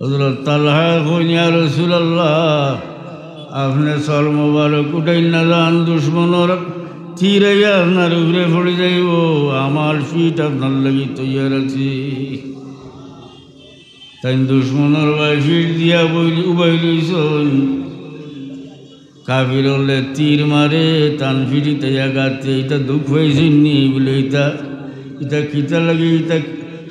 হযরত তালহায় কইন, "ইয়া রাসূলুল্লাহ, আপনে সর মোবারক উঠাইন না যান, দুশমনর তীর আইয়া আপনার উপরে পড়ি যাইবো, আমার পিঠ আপনার লাগি তৈয়ার আছে।" তাইন দুশমনর বায় পিঠ দিয়া বই-, উবাই লইছইন। কাফির অকলে তীর মারে, তান পিঠিত আইয়া আঘাত দিয়া, ইতা দুখ পাইছইন নি? বুলে, ইতা, ইতা কিতা লাগি, ইতা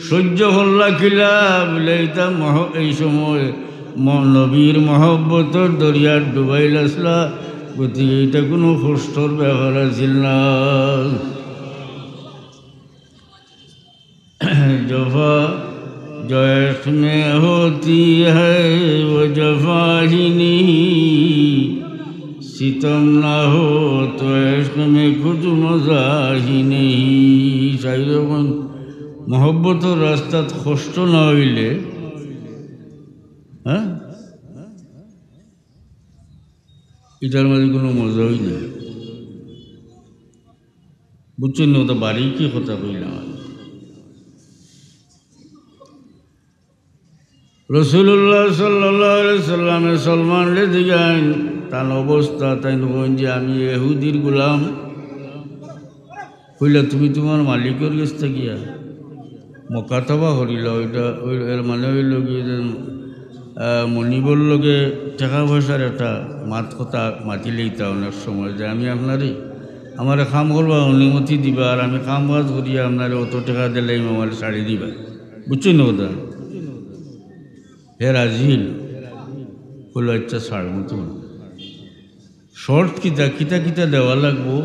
সহ্য করলা কিলা? বুলে, ইতা মহ-, এই সময় ম-, নবীর মহব্বতর দরিয়াত ডুবাইল আছলা, গতিকে ইতা কুনু কষ্টর ব্যাপার আছিল না। جفا جو عشق میں ہوتی ہے، وہ جفا ہی نہیں، ستم نہ ہو تو عشق میں کچھ مزہ ہی نہیں। শায়রে কইন, মহব্বতর রাস্তাত কষ্ট না অইলে, হ্যাঁ, ইটার মাঝে কুনু মজাই নাই। বুঝছইন নি? অতা বারিকি কথা কইলাম আমি। রাসূলুল্লাহ সাল্লাল্লাহু আলাইহি সাল্লামে সলমানরে জিগাইন, তান অবস্থা, তাইন কইন যে, "আমি ইহুদির গোলাম।" কইলা, "তুমি তুমার মালিকর গেছ থাকিয়া মুকাতাবা করিলাও, ইটা অই-, এর মানে অইলো কি যে, আহ, মনিবর লগে টেকা পয়সার একটা মাত কথা মাতিলাইতা অনেক সময় যে, 'আমি আপনারে, আমারে কাম করবার অনুমতি দিবা, আর আমি কাম কাজ করিয়া আপনারে অত টেকা দিলাইমু, আমারে ছাড়ি দিবা।'" বুঝছইন নি কথা? হে রাজি অইল, কইলো, "আচ্ছা, ছাড়মু তুমারে।" শর্ত কিতা, কিতা কিতা দেওয়া লাগবো?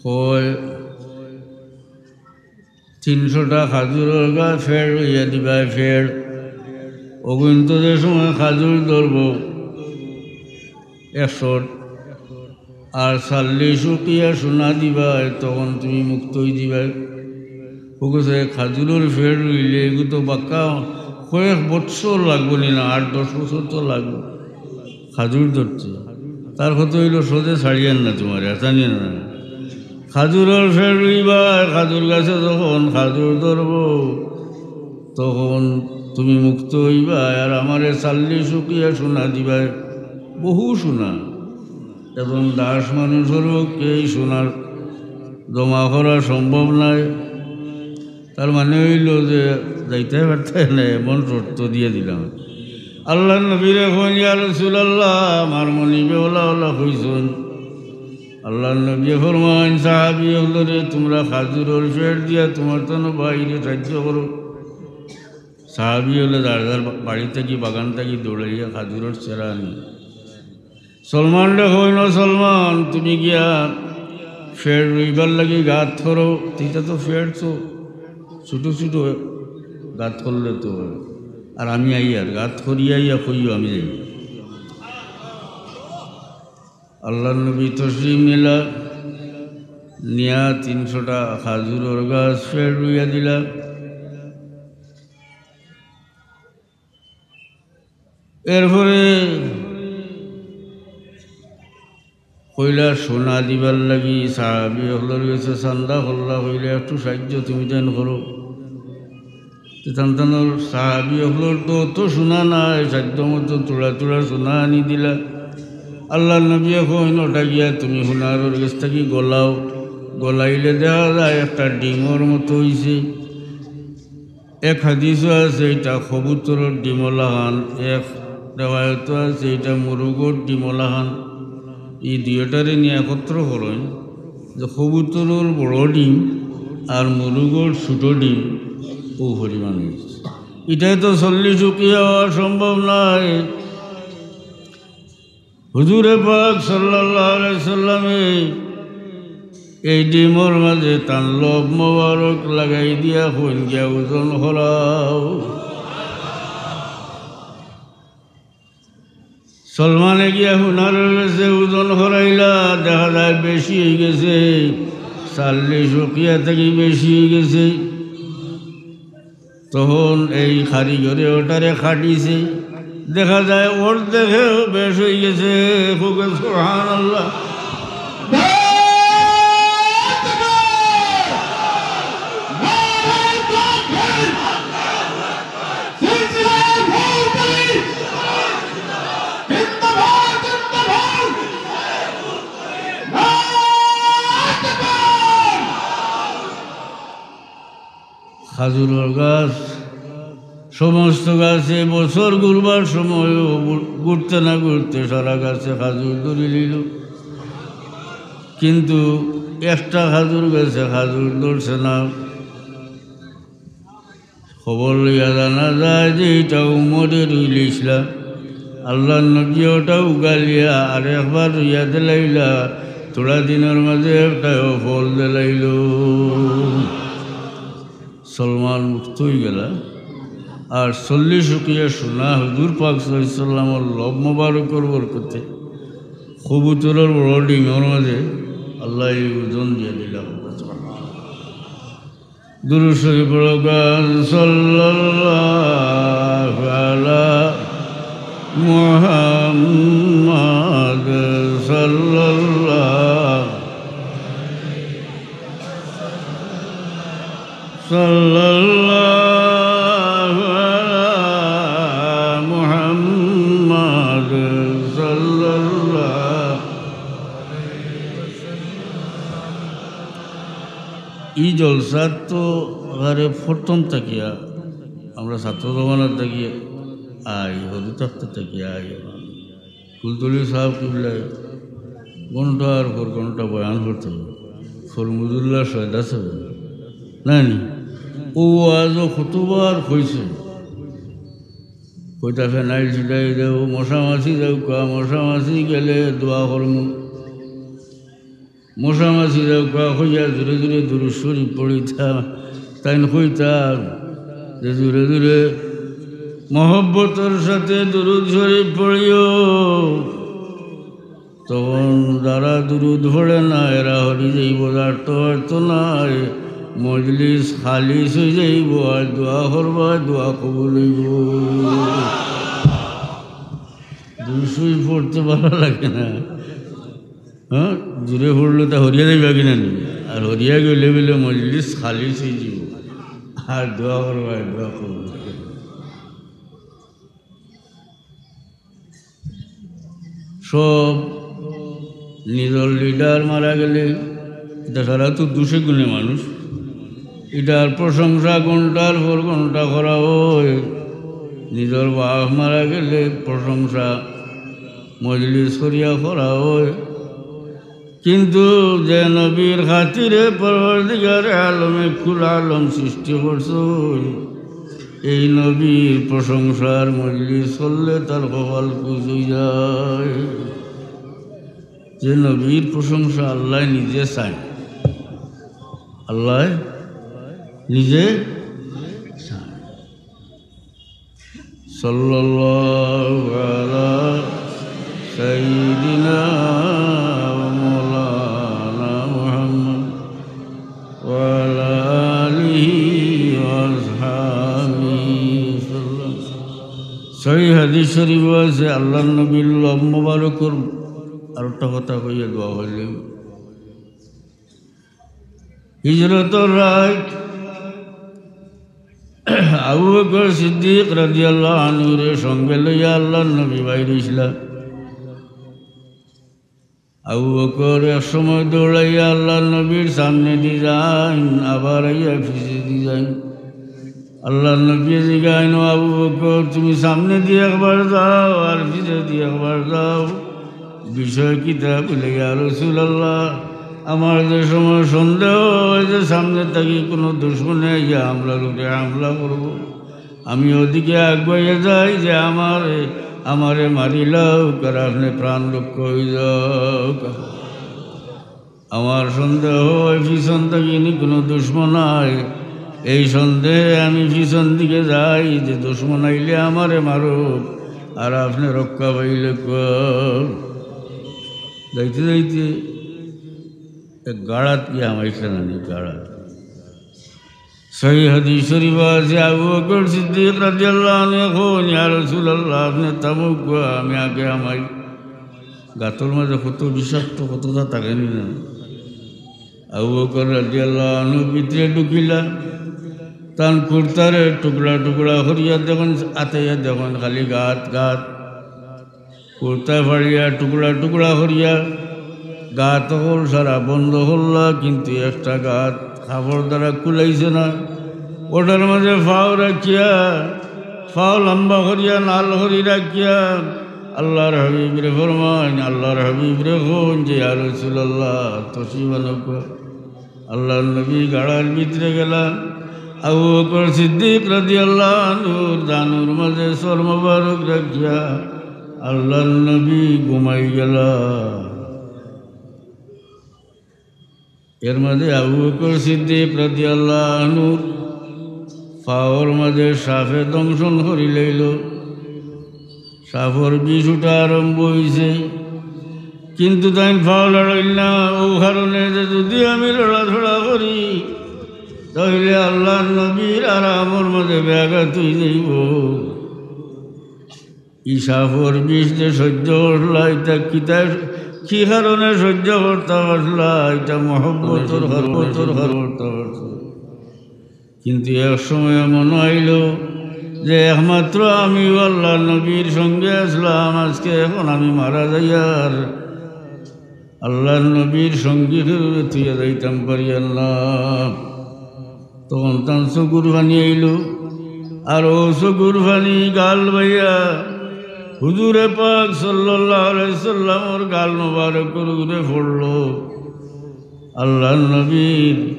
কয়, তিনশোটা খাজুরর গা ফেড় রইয়া দিবায়, ফেড়। অগুইন্তে যে সময় খাজুর ধরবো, একশো, আর চাল্লিশ উকিয়া সোনা দিবায়, তখন তুমি মুক্ত অই দিবায়। অগু যে খাজুরর ফেড় রইলে, এগু তো বাক্কা কয়েক বৎসর লাগবো নি না, আট দশ বছর তো লাগবো খাজুর ধরতে। তার কথা অইলো, সহজে ছাড়িয়ার না তুমারে, জানি না। খাজুরর ফেড় রইবায়, খাজুর গাছে যখন খাজুর ধরবো, তখন তুমি মুক্ত অইবায়, আর আমারে চল্লিশ উকিয়া সোনা দিবায়, বহু সোনা। একজন দাস মানুষর পক্ষে এই সোনার জমা করা সম্ভব নায়। তার মানে অইলো যে যাইতায় পারতায় না, এমন শর্ত দিয়া দিলাম। আল্লাহর নবীরে কইন, "ইয়া রাসূলুল্লাহ, আমার মনিবে অলা অলা কইছইন।" আল্লাহর নবীয়ে ফরমাইন, "সাহাবী অকলরে, তুমরা খাজুরর ফেড় দিয়া তুমার তন ভাইরে সাইয্য করো।" সাহাবী অকলে যার যার বাড়ি থাকি, বাগান থাকি দৌড়াইয়া খাজুরর ছেড়া আনি। সলমানরে কইন, "ও সলমান, তুমি গিয়া ফেড় রুইবার লাগি গাত করো।" ইটা তো ফেড় তো ছোট ছোট গাত করলে তো অয়। আর আমি আইয়ার গাত করিয়া আইয়া কইও আমি যাই। আল্লাহর নবী তশরিফ নিলা, নিয়া তিনশোটা খাজুরর গাছ ফেড় রুইয়া দিলা। এরপরে কইলা সোনা দিবার লাগি, সাহাবী অকলর গেছে চান্দা করলা, কইলা, "একটু সাইয্য তুমি তাইন করো।" তে তান তানর সাহাবী অকলর তো অত সোনা নাই, সাইয্য মতো থুড়া থুড়া সোনা আনি দিলা। আল্লাহর নবীয়ে কইন, "ওটা গিয়া তুমি সোনারর গেছ থাকি গলাও।" গলাইলে দেখা যায় একটা ডিমর মতো অইছে। এক হাদিসও আছে ইটা কবুতরর ডিমর লাখান, এক রেওয়ায়তও আছে ইটা মুরুগর ডিমর লাখান। ই দুইটারে নিয়া একত্র করইন যে কবুতরর বড় ডিম আর মুরুগর ছোট ডিম অউ পরিমাণ অইছে। ইটায় তো চল্লিশ উকিয়া অওয়া সম্ভব নায়। হুজুরে পাক সাল্লাল্লাহু আলাইহি সাল্লামে এই ডিমর মাঝে তান লব মোবারক লাগাই দিয়া কইন, "গিয়া ওজন করাও।" সলমানে গিয়া সোনারর গেছে ওজন করাইলা, দেখা যায় বেশি অইগেছে, চল্লিশ উকিয়া থাকি বেশি অইগেছে। তখন এই কারিগরে ওটারে কাটিছে, দেখা যায় অর্ধেকেও বেশ অইগেছে। কউক্কা সুবহানাল্লাহ। খাজুরর গাছ, সমস্ত গাছে বছর ঘুরবার সময়ও ঘু-, ঘুরতে না ঘুরতে সারা গাছে খাজুর ধরি লইল, কিন্তু একটা খাজুর গাছে খাজুর ধরছে না। খবর লইয়া জানা যায় যে ইটা উমরে রুইলিছলা। আল্লাহর নবী ওটা উগালিয়া আর একবার রুইয়া দিলাইলা, থুড়া দিনর মাঝে একটাও ফল দিলাইল। সলমান মুক্ত অইগেলা। আর চল্লিশ উকিয়া সোনা হুজুর পাক সাল্লাল্লাহু আলাইহি ওয়াসাল্লামর লব মোবারকর বরকতে কবুতরর বড় ডিমর মাঝে আল্লায় এই ওজন দিয়া দিলা। দুরূদ শরীফ পড়ো, সাল্লাল্লাহু আলা মুহাম্মাদ সাল্লাল্লাহু সাল্লাল্লাহু আলা মুহাম্মাদ সাল্লাল্লাহু। ই জলসাত তো আরে প্রথম থাকিয়া, আমরা ছাত্র জমানার থাকি আই, হজু থাকতে থাকি আই। ফুলতলি সাহেব কিবলায় ঘন্টার পর ঘন্টা বয়ান করতে, ফরমুদুল্লাহ সয়দা সাহেব, না নি? ও আজও কতবার কইছে, কইতা ফেনাইল ছিটাই দেও, মশা মাছি যাউক্কা, মশা মাছি গেলে দোয়া করমু। মশা মাছি যাউক্কা কইয়া জোরে জোরে দুরূদ শরীফ পড়িতা। তাইন কইতা যে জোরে জোরে মহব্বতর সাথে দুরূদ শরীফ পড়িও। তখন যারা দুরূদ পড়ে না, এরা হরি যাইবো, যার তো হয়তো নাই, মজলিস খালিস অই যাইবো, আর দোয়া করবা, দোয়া কবুল অইবো। দুরূদ শরীফ পড়তে ভালা লাগে না? হ্যাঁ, জোরে পড়লে তা হরিয়া যাইবা কিনা নি? আর হরিয়া গেলে বলে মজলিস খালিস অই যাইবো। আর দোয়া করবা, দোয়া করবা। সব নিজর লিডার মারা গেলে, ইটা সারা তো দুষে গুণে মানুষ, ইটার প্রশংসা ঘন্টার পর ঘন্টা করা অয়। নিজর বাপ মারা গেলে প্রশংসা মজলিস করিয়া করা অয়। কিন্তু যে নবীর খাতিরে পরওয়ারদিগারে আলমে কুল আলম সৃষ্টি করছইন, এই নবীর প্রশংসার মজলিস করলে তার কপাল কুচ অই যায়। যে নবীর প্রশংসা আল্লায় নিজে চাইন, আল্লায় নিজে চাইন। সাল্লাল্লাহু আলা সাইয়্যিদিনা ওয়া মাওলানা মুহাম্মদ ওয়া আলা আলিহি ওয়া আসহাবিহি ওয়া সাল্লাম। সহিহ হাদিস শরীফ আছে, আল্লাহর নবীর লব মোবারকর, আর একটা কথা কইয়া দোয়া করলাম। হিজরতর রাইত আবু বকর সিদ্দিক রাদিয়াল্লাহু আনহুরে সঙ্গে লইয়া আল্লাহর নবী বাইর অইছিলা। আবু বকর এক সময় দৌড়াইয়া আল্লাহর নবীর সামনেদি যাইন, আবার আইয়া পিছেদি যাইন। আল্লাহর নবী জিগাইন, "ও আবু বকর, তুমি সামনেদি একবার যাও আর পিছেদি একবার যাও, বিষয় কিতা?" বলে, "ইয়া রাসূলুল্লাহ, আমার যে সময় সন্দেহ অয় যে সামনে থাকি কুনু দুশমনে আইয়া আমরার উপরে হামলা করবো, আমি ওদিকে আগুয়াইয়া যাই যে আমারে, আমারে মারিলাউক আর আপনে প্রাণ রক্ষা অই যাউক।" আমার সন্দেহ অয় পিছন থাকি নি কুনু দুশমন আয়, এই সন্দেহে আমি পিছন দিকে যাই যে দুশমন আইলে আমারে মারুক আর আপনে রক্ষা পাইলে কর। যাইতে যাইতে এক গাড়াত গিয়া হামাইছলা নি, গাড়াত। সহিহ হাদিস শরীফ আছে, আবু বকর সিদ্দিক রাদিয়াল্লাহু আনহু কইন, "ইয়া রাসূলুল্লাহ, আপনে থামউক্কা, আমি আগে হামাই।" গাতর মাঝে কত বিষাক্ত কততা থাকে নি না? আবু বকর রাদিয়াল্লাহু আনহু ভিতরে ঢুকিলা, তান কুর্তারে টুকরা টুকরা করিয়া দেখইন, আতাইয়া দেখইন খালি গাত, গাত। কুর্তা ফাড়িয়া টুকরা টুকরা করিয়া, গাত অকল সারা বন্ধ করলা, কিন্তু একটা গাত কাপড় দ্বারা কুলাইছে না। ওটার মাঝে ফাও রাখিয়া, ফাও লম্বা করিয়া নাল করি রাখিয়া আল্লাহর হাবিবরে ফরমাইন, আল্লাহর হাবিবরে কইন যে, "ইয়া রাসূলুল্লাহ, তশরিফ আনউক্কা।" আল্লাহর নবী গাড়ার ভিতরে গেলা, আবু বকর সিদ্দিক রাদিয়াল্লাহু আনহুর জানুর মাঝে সর মোবারক রাখিয়া আল্লাহর নবী ঘুমাই গেলা। এর মাঝে আবু বকর সিদ্দিক রাদিয়াল্লাহু আনহুর ফাওর মাঝে সাপে দংশন করি লাইলো। সাপর বিষ উঠা আরম্ভ অইছে, কিন্তু তাইন ফাও লড়াইল না। ও কারণে যে যদি আমি লড়াচড়া করি, তাইলে আল্লাহর নবীর আরামর মাঝে ব্যাঘাত অই যাইবো। ই সাপর বিষ যে সহ্য করলা, ইটা কিতা, কি কারণে সহ্য করতা পারলা? ইটা মহব্বতর কারণে সহ্য করতা পারলা। কিন্তু এক সময় মনো অইলো যে একমাত্র আমিউ আল্লাহর নবীর সঙ্গে আছলাম, আজকে এখন আমি মারা যাইয়ার আল্লাহর নবীর সঙ্গী কেউরে থুইয়া যাইতাম পারিয়ার না। তখন তান চকুর পানি আইলো, আর অউ চকুর পানি গাল বাইয়া হুজুরে পাক সাল্লাল্লাহু আলাইহি সাল্লামর গাল মোবারকর উপরে পড়লো। আল্লাহর নবীর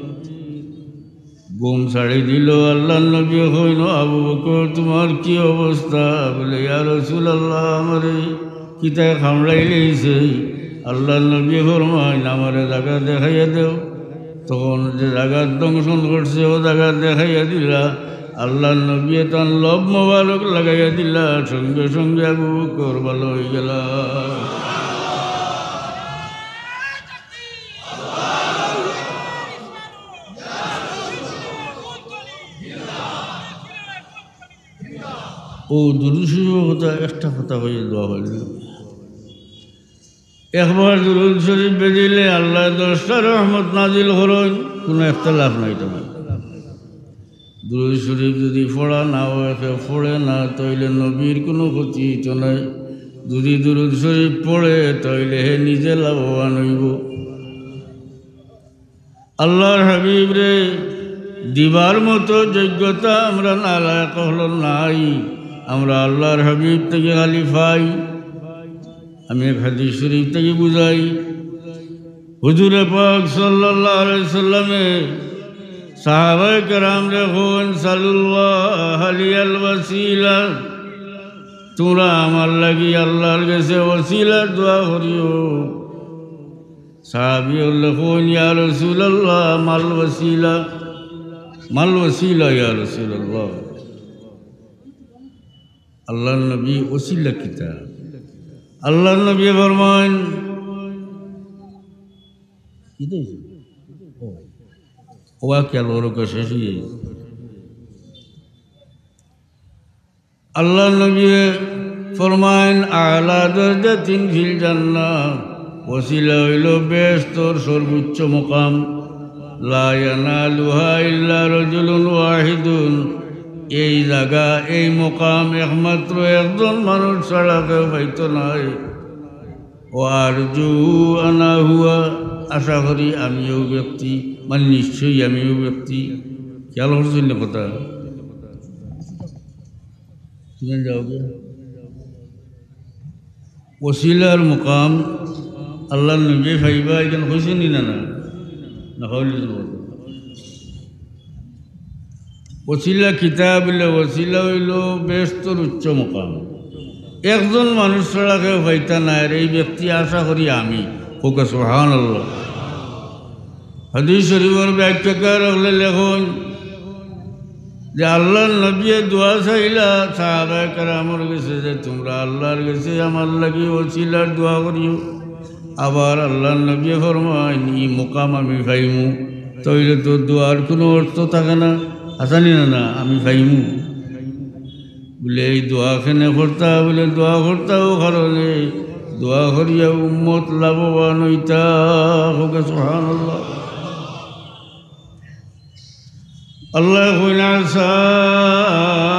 ঘুম ছাড়ি দিলো। আল্লাহর নবী কইন, "আবু বকর, তুমার কি অবস্থা?" বলে, "ইয়া রাসূলুল্লাহ, আমারে কিতায় কামড়াই লাইছে।" আল্লাহর নবী ফরমাইন, "আমারে জাগা দেখাইয়া দেও।" তখন যে জাগাত দংশন করছে, অউ জাগা দেখাইয়া দিলা। আল্লাহর নবীয়ে তান লব মোবারক লাগাইয়া দিলা, সঙ্গে সঙ্গে আবু বকর ভালা অই গেলা। অউ দুরূদ শরীফর কথা, একটা কথা কইয়া দোয়া অইলো। একবার দুরূদ শরীফ বেজিলে আল্লায় দশটা রহমত নাজিল করইন, কুনু ইখতিলাফ নাই তুমার। দুরুদ শরিফ যুদি পড়া না অয়, কেউ পড়ে না, তাইলে নবীর কুনু ক্ষতি অইতো নায়। যুদি দুরুদ শরিফ পড়ে, তাইলে হে নিজে লাভবান অইবো। আল্লার হাবিবরে দিবার মতো যোগ্যতা আমরা নালায়েক অকলর নাই। আমরা আল্লার হাবিব থাকি খালি পাই। আমি এক হাদিস শরিফ থাকি বুঝাই, হুজুরে পাক সাল্লাল্লাহু আলাইহি ওয়াসাল্লামে সাহাবায়ে কেরামরে কইন, "সালুল্লাহ লিয়াল ওয়াসিলা, তুমরা আমার লাগি আল্লার গেছে ওসিলার দোয়া করিও।" সাহাবী অকলে কইন, "ইয়া রাসূলুল্লাহ, মাল ওয়াসিলা, মাল ওয়াসিলা ইয়া রাসূলুল্লাহ।" আল্লার নবী ওসিলা কিতা? আল্লার নবী ফরমাইন, কিতা অইছে? ও, ওয়া খেয়াল করো, শেষ অইয়া গেছে। আল্লার নবী ফরমাইন, "আলা দারাজাতিন ফিল জান্নাহ", ওসিলা অইলো বেহেস্তর সর্বোচ্চ মকাম। "লা ইয়ানালুহা ইল্লা রাজুলুন ওয়াহিদুন", এই জাগা, এই মকাম একমাত্র একজন মানুষ ছাড়া কেউ পাইতো নায়। "ওয়া আরজু আনা হুয়া", আশা করি আমিও ব্যক্তি, মানে নিশ্চয়ই আমিও ব্যক্তি। খেয়াল করছইন নি কথা? তুমি যাওগে। ওসিলার মকাম আল্লার নবী পাইবা, ইখান কইছইন নি না, না? না, কইলে তো বলতো। ওসিলা কিতা বুলে? ওসিলা অইলো বেহেস্তর উচ্চ মকাম। একজন মানুষ ছাড়া কেউ পাইতা নায়, আর এই ব্যক্তি আশা করি আমি। কউক্কা সুবহানাল্লাহ। হাদিস শরিফর ব্যাখ্যাকার অকলে লেখইন যে আল্লার নবীয়ে দোয়া চাইলা সাহাবায়ে কেরামর গেছে যে, "তুমরা আল্লার গেছে আমার লাগি ওসিলার দোয়া করিও।" আবার আল্লার নবীয়ে ফরমাইন, "ই মকাম আমি পাইমু, তাইলে তো দোয়ার কুনু অর্থ থাকে না, আছে নি না, না, আমি পাইমু।" বুলে, "এই দোয়া কেনে করতা?" বুলে, "দোয়া করতা অউ কারণে, দোয়া করিয়া উম্মত লাভবান অইতা।" কউক্কা সুবহানাল্লাহ। আল্লায় কইন, "আসা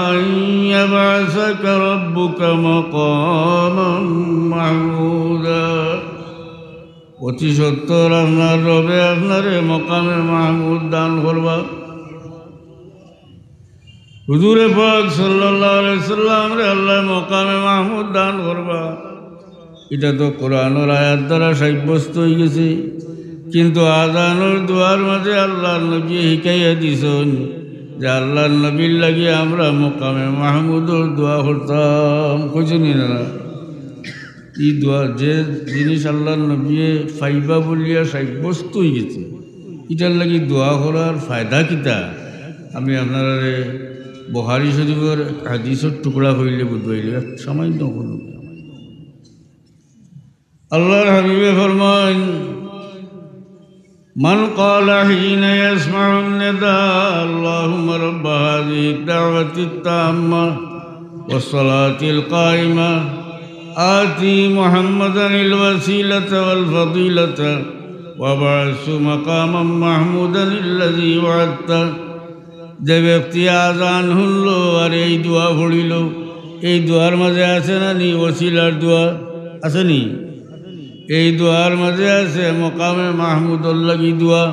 আন ইয়াবআসাকা রাব্বুকা মাকামান মাহমুদা।" অতি সত্বর আপনার রবে আপনারে মকামে মাহমুদ দান করবা। হুজুরে পাক সাল্লাল্লাহু আলাইহি ওয়াসাল্লামরে আল্লায় মকামে মাহমুদ দান করবা। ইটা তো কোরআনর আয়াত দ্বারা সাব্যস্ত অইগেছে, কিন্তু আজানর দোয়ার মাঝে আল্লার নবীয়ে হিকাইয়া দিছইন যে আল্লার নবীর লাগি আমরা মকামে মাহমুদর দোয়া করতাম। কইছইন নি না? ই দোয়া, যে জিনিস আল্লার নবীয়ে পাইবা বুলিয়া সাব্যস্ত অইগেছে, ইটার লাগি দোয়া করার ফায়দা কিতা? আমি আপনারারে বুখারী শরিফর হাদিসর টুকরা কইলে বুঝবাইলে, এক সামান্য কইলে। আল্লার হাবিবে ফরমাইন, "মান ক্বালা হিনা ইয়াসমাউন নিদা, আল্লাহুম্মা রাব্বা হাযিহিদ দাওয়াতিত তাম্মা ওয়াস সালাতিল কাইমা, আতি মুহাম্মাদানিল ওয়াসিলাতা ওয়াল ফাদিলাতা ওয়াবআসহু মাকামান মাহমুদানিল্লাযী ওয়াআদতা।" যে ব্যক্তি আজান হুনলো আর এই দোয়া পড়িলো, এই দোয়ার মাঝে আছে না নি ওসিলার দোয়া? আছে নি? এই দোয়ার মাঝে আছে মকামে মাহমুদর লাগি দোয়া।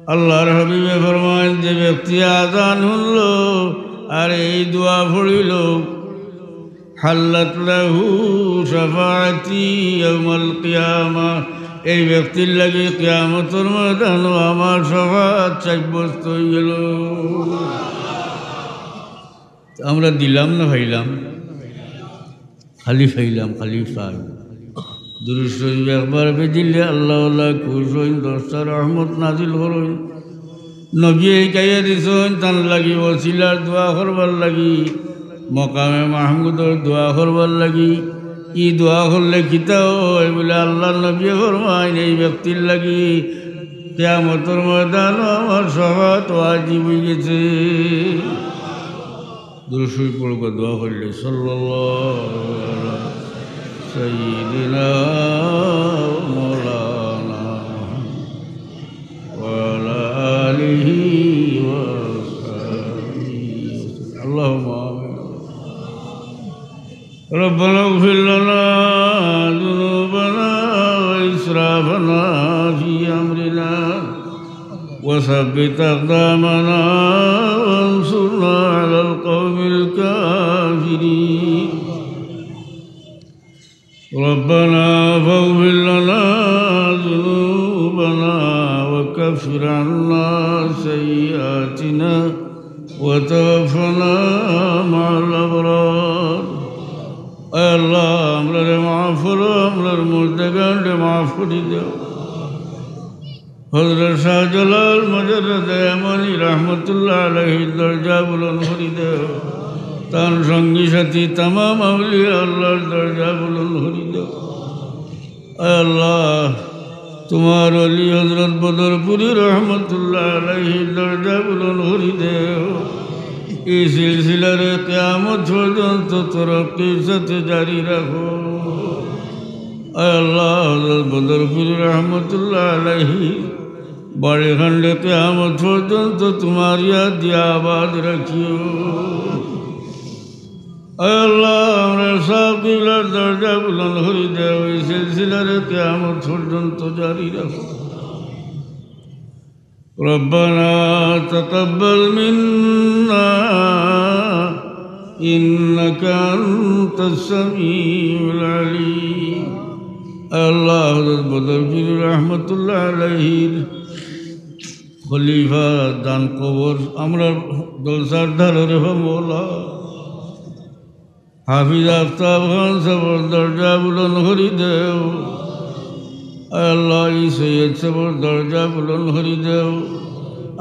আল্লার হাবিবে ফরমাইন, যে ব্যক্তি আজান হুনলো আর এই দোয়া পড়িলো, হাল্লাত লাহু শাফাআতি ইয়াউমাল কিয়ামা, এই ব্যক্তির লাগি কিয়ামতর ময়দানো আমার শাফাআত সাব্যস্ত অইগেলো। আমরা দিলাম না পাইলাম? খালি পাইলাম, খালি পাই। দুরূদ শরীফ একবার পড়িলে আল্লাহ আল্লাহ খুশ অইন, দশটা রহমত নাজিল করইন। নবীয়ে হিকাইয়া দিছইন তান লাগি ওসিলার দোয়া করবার লাগি, মকামে মাহমুদর দোয়া করবার লাগি। ই দোয়া করলে কিতা অয়? বুলে আল্লার নবীয়ে ফরমাইন, এই ব্যক্তির লাগি কিয়ামতর ময়দানো আমার শাফাআত ওয়াজিব অইগেছে। দুরূদ শরীফ পড়ুক্কা, দোয়া করিলে, সাল্লাল্লাহু আলা সাইয়্যিদিনা ওয়া মাওলানা মুহাম্মদ ওয়া আলা আলিহি ওয়া ربنا اغفر لنا ذنوبنا وإسرافنا في أمرنا وثبت أقدامنا وانصرنا على القوم الكافرين. ربنا فاغفر لنا ذنوبنا وكفر عنا سيئاتنا وتوفنا مع الأبرار. আয় আল্লাহ, আমরারে মাফ করো, আমরার মুর্দেগানরে মাফ করি দেও। হযরত শাহজালাল মুজাররদ ইয়ামানি রহমতুল্লাহ আলাইহির দরজা বুলন্দ করি দেও। তান সঙ্গী সাথী তামাম আউলিয়া আল্লাহর দরজা বুলন্দ করি দেও। আয় আল্লাহ, তোমার অলি হযরত বদরপুরি রহমতুল্লাহ আলাইহির দরজা বুলন্দ করি দেও। এই সিলসিলারে কিয়ামত পর্যন্ত তরক্কির সাথে জারি রাখো। আয় আল্লাহ, হযরত বদরপুরি রহমতুল্লাহ আলাইহি বাড়িখানরে কিয়ামত পর্যন্ত তোমার ইয়াদ দিয়া আবাদ রাখিও। আয় আল্লাহ, আমরার সাব কিবলার দরজা বুলন্দ করি দেও, এই সিলসিলারে কিয়ামত পর্যন্ত জারি রাখো। ربنا تقبل منا إنك أنت السميع العليم. আল্লাহ, হযরত বদরপুরি রহমতুল্লাহ আলাইহির খলিফা দান কবর আমরার জলসার ধাররে মওলা। হাফিজ আফতাব খান সাবর দরজা বুলন্দ করি দেও। আয় আল্লাহ, ই সৈয়দ সাবর দরজা বুলন্দ করি দেও।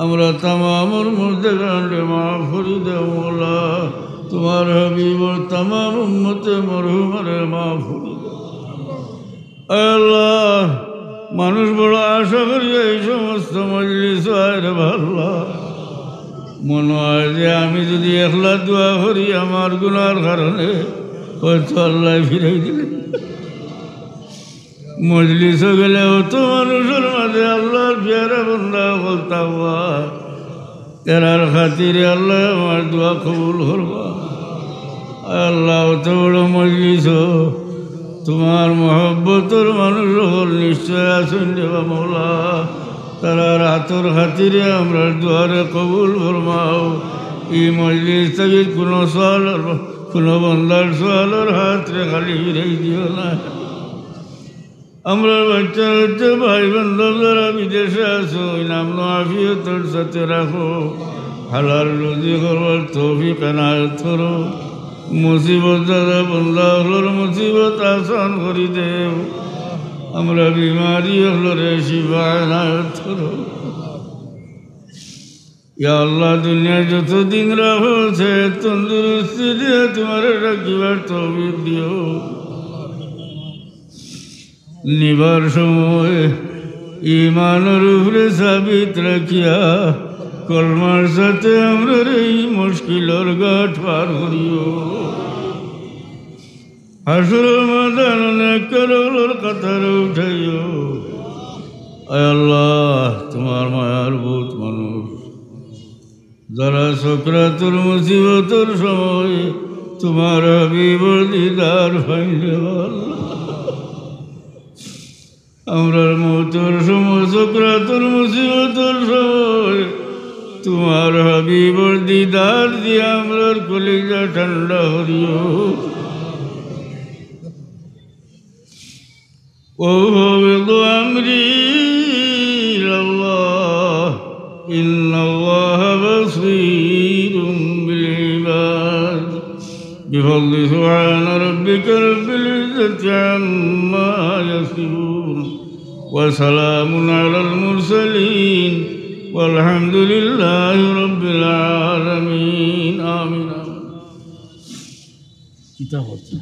আমরা তামামর মুর্দেগানরে মাফ করি দেও মওলা। তোমার হাবিবর তামাম উম্মতে মরহুমারে মাফ করি দেও। আয় আল্লাহ, মানুষ বড় আশা করি এই সমস্ত মজলিস আয় রে আল্লাহ। মনে হয় যে আমি যদি একলা দোয়া করি আমার গুনার কারণে, হয়তো আল্লাহ ফিরাই দিলেন। মজলিসও গেলে অত মানুষর মাঝে আল্লাহর পিয়ারা বান্দা অকল থাকবা, এরার খাতিরে আল্লাহ আমার দোয়া কবুল করবা। আয় আল্লাহ, অত বড় মজলিসও তোমার মহব্বতর মানুষ অকল নিশ্চয় আছইন রে বা মওলা। তারার আতর খাতিরে আমরার দোয়ারে কবুল ফরমাও। ই মজলিস থাকি কুনু সওয়ালর, কুনু বান্দার সওয়ালর হাতরে খালি ফিরাই দিও না। আমরার বাচ্চা কাচ্চা ভাই বান্ধব যারা বিদেশে আছইন, আমন আফিয়তর সাথে রাখো, হালাল রুজি করবার তৌফিক এনায়েত করো। মুসিবত যারা বান্দা অকলর মুসিবত আসান করি দেও, আমরার বিমারি অকলরে শিফা এনায়েত করো। ইয়া আল্লাহ, দুনিয়াত যতদিন রাখো, সে তন্দুরুস্তি দিয়া তোমারে রাখিবার তৌফিক দিও। নিবার সময় ইমানর উপরে সাবিত রাখিয়া কলমার সাথে আমরার এই মুশকিলর ঘাট পার করিও। হাশরর ময়দানো নেককার অকলর কাতারে উঠাইও। আয় আল্লাহ, তোমার মায়ার বউত মানুষ যারা সকরাতুল মুসিবতর সময় তোমার হাবিবর দিদার পাইন রে আল্লাহ। আমরার মউতর সময়, সকরাতুল মুসিবতর সময় তোমার হাবিবর দিদার দিয়া আমরার কলিজা ঠান্ডা করিও। وأفوض أمري إلى الله إن الله بصير بالعباد. بفضل سبحان ربك رب العزة عما يصفون وسلام على المرسلين والحمد لله رب العالمين. آمين. কিতা করছে?